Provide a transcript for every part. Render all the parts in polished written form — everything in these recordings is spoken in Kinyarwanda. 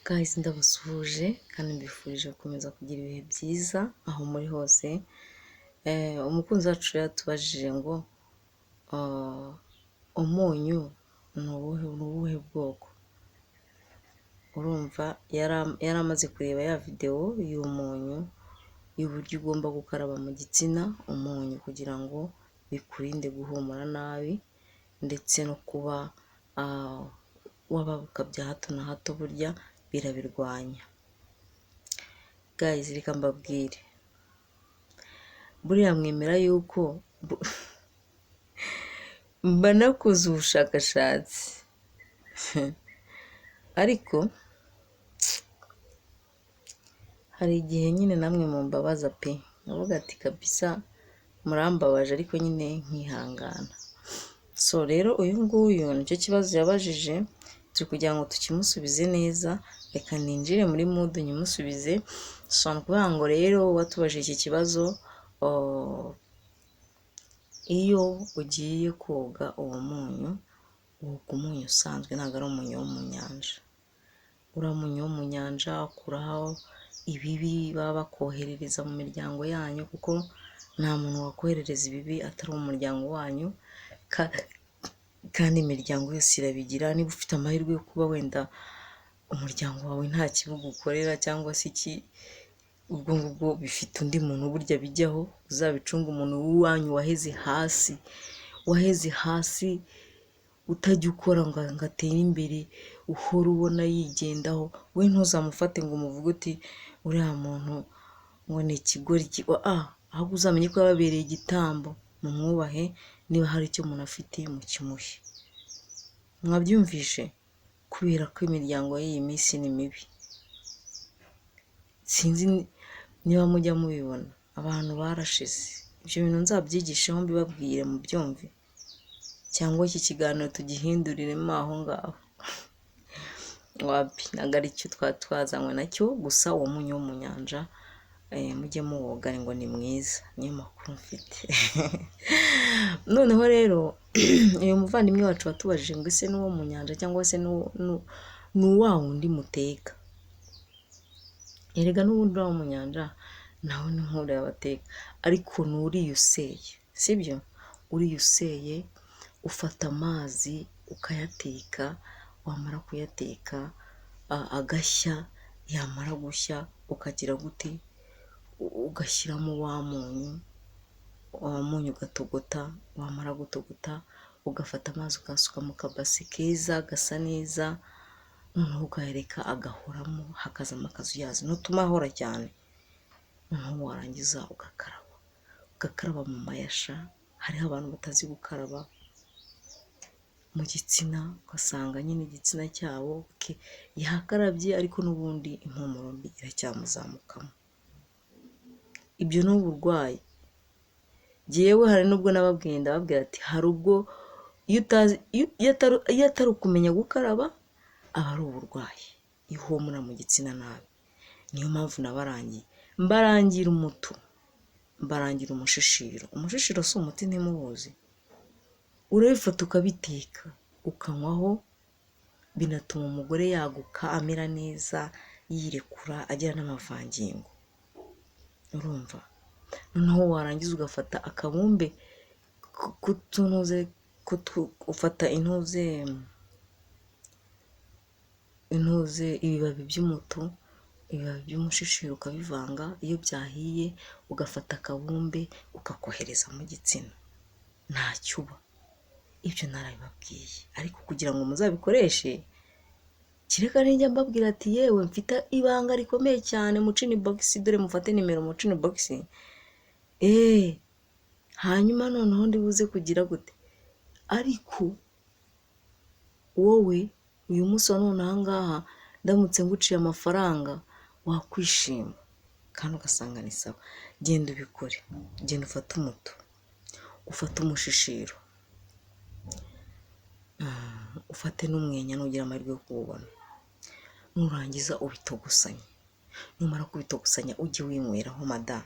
Guys, ndabasuhuje kandi mbifurije gukomeza kugira ibihe byiza aho muri hose. Umukunzi wacu yatubajije ngo umunyu ni uwuhe bwoko? Urumva yari amaze kureba ya videwo y'umunyu, y'uburyo ugomba gukaraba mu gitsina umunyu kugira ngo bikurinde guhumura nabi, ndetse no kuba wababuka bya hato na hato, burya birabirwanya. Guys, reka mbabwire, buriya mwemera yuko mba nakoze ubushakashatsi, ariko hari igihe nyine namwe mumbabaza pe, nkavuga ati kabisa murambabaje, ariko nyine nkihangana. So rero uyu nguyu nicyo kibazo yabajije, turi kugira ngo tukimusubize neza. Reka ninjire muri mood nyimusubize. So ni ukuvuga ngo rero watubajije iki kibazo, iyo ugiye koga uwo munyu, woga umunyu usanzwe, ntabwo ari umunyu wo mu nyanja. Uriya munyu wo mu nyanja ukuraho ibibi baba bakoherereza mu miryango yanyu, kuko nta muntu wakoherereza ibibi atari umuryango wanyu, kandi imiryango yose irabigira. Niba ufite amahirwe yo kuba wenda umuryango wawe nta kibi ugukorera cyangwa se iki, ubwo ngubwo bifite undi muntu burya bijyaho. Uzabicunge, umuntu w'iwanyu waheze hasi, waheze hasi, utajya ukora ngo atere imbere, uhora ubona yigendaho, we ntuzamufate ngo umuvuge uti uriya muntu ngo ni ikigoryi, ahubwo uzamenye ko yababereye igitambo, mumwubahe. Niba hari icyo umuntu afite, mukimuhe. Mwabyumvishe? Kubera ko imiryango y'iyi minsi ni mibi, sinzi niba mujya mubibona, abantu barashize. Ibyo bintu nzabyigisheho mbibabwire mubyumve, cyangwa iki kiganiro tugihinduriremo aho ngaho? Wapi, ntabwo ari cyo twazanywe nacyo. Gusa uwo munyu wo mu nyanja mujye muwoga, ngo ni mwiza, niyo makuru mfite. Noneho rero uyu muvandimwe wacu watubajije ngo ese n'uwo mu nyanja cyangwa se ni uwa wundi muteka? Erega n'ubundi uriya wo mu nyanja nawe ni nk'uriya bateka, ariko ni uriya useye, sibyo? Uriya useye ufata amazi ukayateka, wamara kuyateka agashya, yamara gushya ukagira gute? Ugashyiramo wa munyu, wa munyu ugatogota, wamara gutogota ugafata amazi ukayasuka mu kabase keza gasa neza, noneho ukayareka agahoramo, hakazamo akazuyazi, ntutuma ahora cyane. Noneho warangiza ugakaraba, ugakaraba mu mayasha. Hariho abantu batazi gukaraba mu gitsina, ugasanga nyine igitsina cyabo yakarabye ariko n'ubundi impumuro mbi iracyamuzamukamo. Ibyo ni uburwayi. Jyewe hari n'ubwo nababwiye, ndababwira ati hari ubwo iyo utazi, iyo atari ukumenya gukaraba, aba ari uburwayi iyo uhumura mu gitsina nabi. Niyo mpamvu nabarangiye, mbarangira umutu, mbarangira umushishiro. Umushishiro si umuti, ntimuwuzi? Urabifata ukabiteka ukanywaho, binatuma umugore yaguka, amera neza, yirekura, agira n'amavangingo. Urumva, noneho warangiza ugafata akabumbe k'utunuze, ufata intuze, ibibabi by'umutu, ibibabi by'umushishiro, ukabivanga. Iyo byahiye ugafata akabumbe ukakohereza mu gitsina, ntacyo uba. Ibyo narabibabwiye, ariko kugira ngo muzabikoreshe, kereka nijya mbabwira ati yewe mfite ibanga rikomeye cyane, muce inbox, dore mufate nimero muce inbox, hanyuma noneho ndibuze kugira gute? Ariko wowe uyu munsi wa none aha ngaha, ndamutse nguciye amafaranga wakwishima kandi ugasanga ni sawa. Genda ubikore, genda ufate umuto, ufate umushishiro, ufate n'umwenya nugira amahirwe yo kuwubona. Nurangiza ubitogosanye, numara kubitogosanya ujye winyweraho madamu.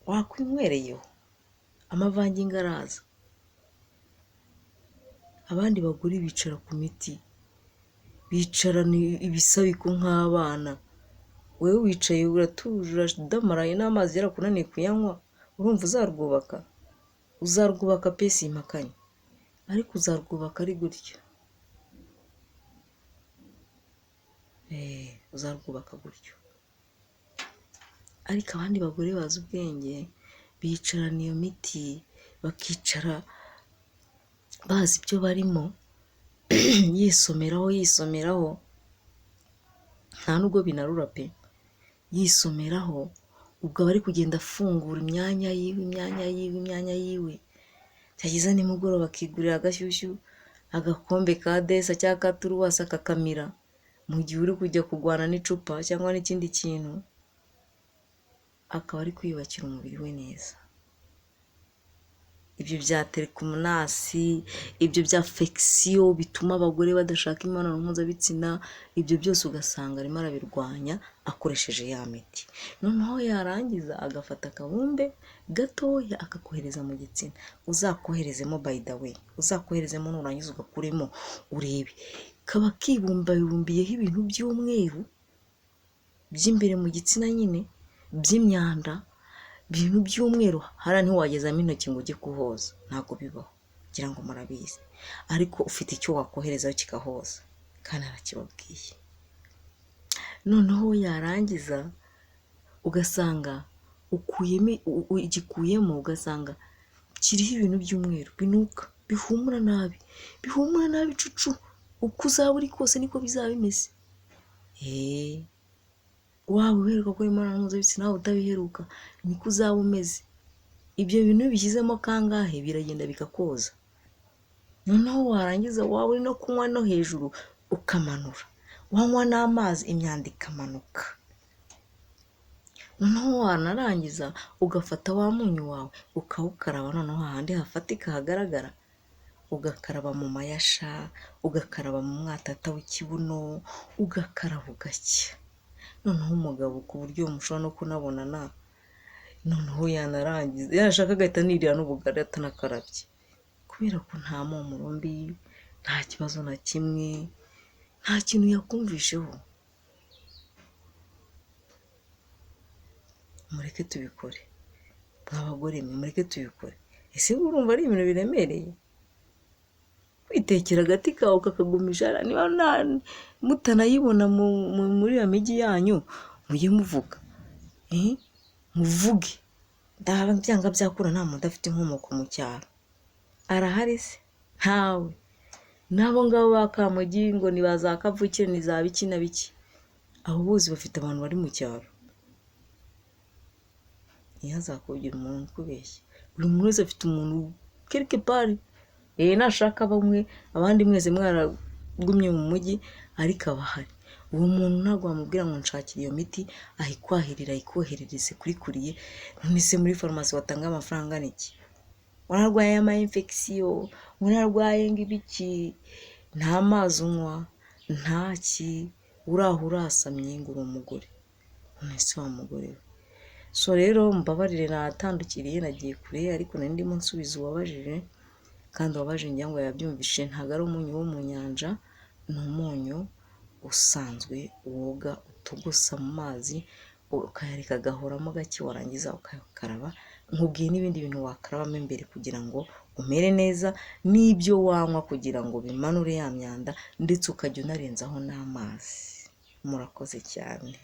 Wakwinywereyeho, amavangingo araza. Abandi bagore bicara ku miti. Bicarana ibisabiko nk'abana. Wowe wicaye uratuje uradamaraye n'amazi yarakunaniye kuyanywa, urumva uzarwubaka? Uzarwubaka pe, simpakanye, ariko uzarwubaka ari gutya. Uzarwubaka gutyo. Ariko abandi bagore bazi ubwenge bicarana iyo miti, bakicara bazi ibyo barimo, yisomeraho yisomeraho, nta nubwo binarura pe, yisomeraho, ubwo aba ari kugenda afungura imyanya yiwe, imyanya yiwe, imyanya yiwe, byageza nimugoroba akigurira agashyushyu, agakombe ka desa cyangwa ka turuwasi akakamira, mu gihe uri kujya kurwana n'icupa cyangwa n'ikindi kintu, akaba ari kwiyubakira umubiri we neza. Ibyo bya terikumunasi, ibyo bya fekisiyo bituma abagore badashaka imibonano mpuzabitsina, ibyo byose ugasanga arimo arabirwanya akoresheje ya miti. Noneho yarangiza agafata akabumbe gatoya akakohereza mu gitsina. Uzakoherezemo by the way, uzakoherezemo nurangiza ugakuremo urebe. Kaba kibumbabumbiyeho ibintu by'umweru by'imbere mu gitsina nyine, by'imyanda, ibintu by'umweru, hariya ntiwagezamo intoki ngo ujye kuhoza, ntabwo bibaho, ngira ngo murabizi. Ariko ufite icyo wakoherezaho kikahoza, kandi arakibabwiye. Noneho yarangiza ugasanga ukuyemo, ugikuyemo ugasanga kiriho ibintu by'umweru binuka, bihumura nabi, bihumura nabi cucu, uko uzaba uri kose niko bizaba bimeze. Waba uheruka gukora imibonano mpuzabitsina, waba utabiheruka, niko uzaba umeze. Ibyo bintu iyo ubishyizemo kangahe biragenda bikakoza. Noneho warangiza waba uri no kunywa no hejuru ukamanura, wanywa n'amazi imyanda ikamanuka. Noneho wanarangiza ugafata wa munyu wawe ukawukaraba, noneho hahandi hafatika hagaragara, ugakaraba mu mayasha, ugakaraba mu mwatata w'ikibuno, ugakaraba ugacya. Noneho umugabo ku buryo mushobora no kunabonana, noneho yanarangiza yashaka agahita anirira n'ubugari atanakarabye, kubera ko nta mpumuro mbi, nta kibazo na kimwe, nta kintu yakumvisheho. Mureke tubikore mwa bagore mwe, mureke tubikore. Ese urumva ari ibintu biremereye? Kwitekera agati kawe ukakagumisha, niba mutanayibona muri iyo mijyi yanyu, mujye muvuga, muvuge. Byanga byakura nta muntu udafite inkomoko mu cyaro. Arahari se? Ntawe. N'abo ngabo ba Kamugi ngo ni ba za kavukire, ni za biki na biki, abo bose bafite abantu bari mu cyaro. Ntihazakugire umuntu ukubeshya, buri muntu wese afite umuntu quelque part. Nashaka bamwe, abandi mwese mwaragumye mu mujyi, ariko aba ahari. Uwo muntu ntabwo wamubwira ngo nshakire iyo miti, ayikwahirira, ayikoherereze kuri kuriye. None se muri farumasi watanga amafaranga angana iki? Wararwaye ama infection, wararwaye ngo ibiki, nta mazi unywa, nta ki, uraho urasamye ngo uri umugore. None se wa mugore we? So rero mbabarire natandukiriye, nagiye kure, ariko nari ndimo nsubiza uwabajije, kandi uwabajije ngira ngo yabyumvise. Ntabwo ari umunyu wo mu nyanja, ni umunyu usanzwe woga utogosa mu mazi, ukayareka agahoramo gake, warangiza ukayakaraba. Nkubwiye n'ibindi bintu wakarabamo imbere kugira ngo umere neza, n'ibyo wanywa kugira ngo bimanure ya myanda, ndetse ukajya unarenzaho n'amazi. Murakoze cyane.